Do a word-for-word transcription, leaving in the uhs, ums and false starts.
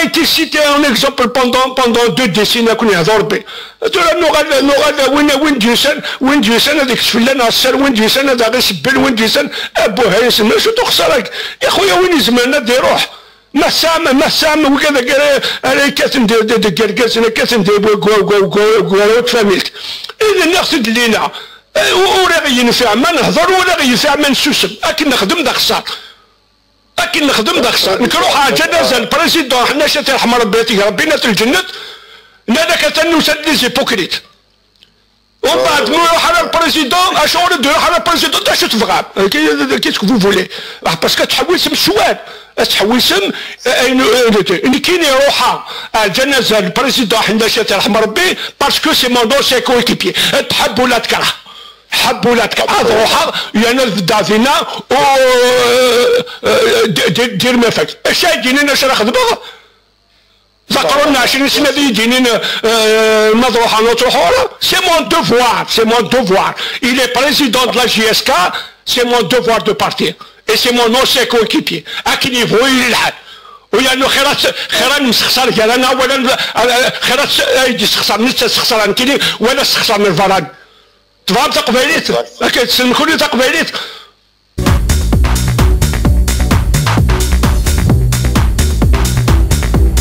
été cité en exemple pendant, pendant deux décennies, akken yehḍa Rebbi. Tura nuɣal, nuɣal win, win d-yusan, win d-yusan ad ikes fell-aneɣ sser, win d-yusan ad aɣ-isebbel, win d-yusan, abuhay-nsen, mačči d uxṣar-agi. Ixuya win izemren ad iruḥ. Ma tesɛam, ma tesɛam wigad ara, ara yekkaten d, d, deg yergazen, kkaten d, deg, deg, deg, deg, deg tfamilt. I d-nniɣ-t-id llina. Eh, ur aɣ-yenfiɛ ma nehḍer, ur aɣ-yenfiɛ ma nessusem. Akken nexdem d axṣar. Akken nexdem d axṣar. Nekk ruḥeɣ ǧanaza n président Ḥennac, ad t-yerḥem Rebbi, ad t-ig Rebbi, n at lǧennet. Nnan-ak atan nusa-d les hypocrites. Umbeɛd ma iruḥ ara le président, acuɣer ur d-iruḥ ara le président, d acu tebɣam? Ki, qu'est-ce que vous voulez? Ah, parce que ad tḥewwisem ccwal. Ad tḥewwisem, eh, ayen, eh, nekkini ruḥeɣ ɣer ǧanaza n le président Ḥennac, ad t-yerḥem Rebbi, parce que c'est mon ancien coéquipier. Tḥebb ula tkerh. Ḥebb ula tkerh. Ad ruḥeɣ, yerna ad beddeɣ dinna, u, eh, eh, di-, di-, dir ma fak. Acu ay d-yennan acu ara xedmeɣ? D aqrun n ɛecrin sna ad iyi-d-inin, eh, ma truḥeḍ ur truḥeḍ ara. C'est mon devoir, c'est mon devoir. Il est président de la J S K, c'est mon devoir de partir. Et c'est mon ancien coéquipier. Akken yebɣu yili lḥal. U yernu xir ad, xir ad nemsexsar gar-aneɣ, wala n-, eh, xir ad, ay d-yessexsar netta, sexsar nekkini, wala sexsar n lbarani. Tebɣam taqbaylit? Akken tessnem kunwi taqbaylit?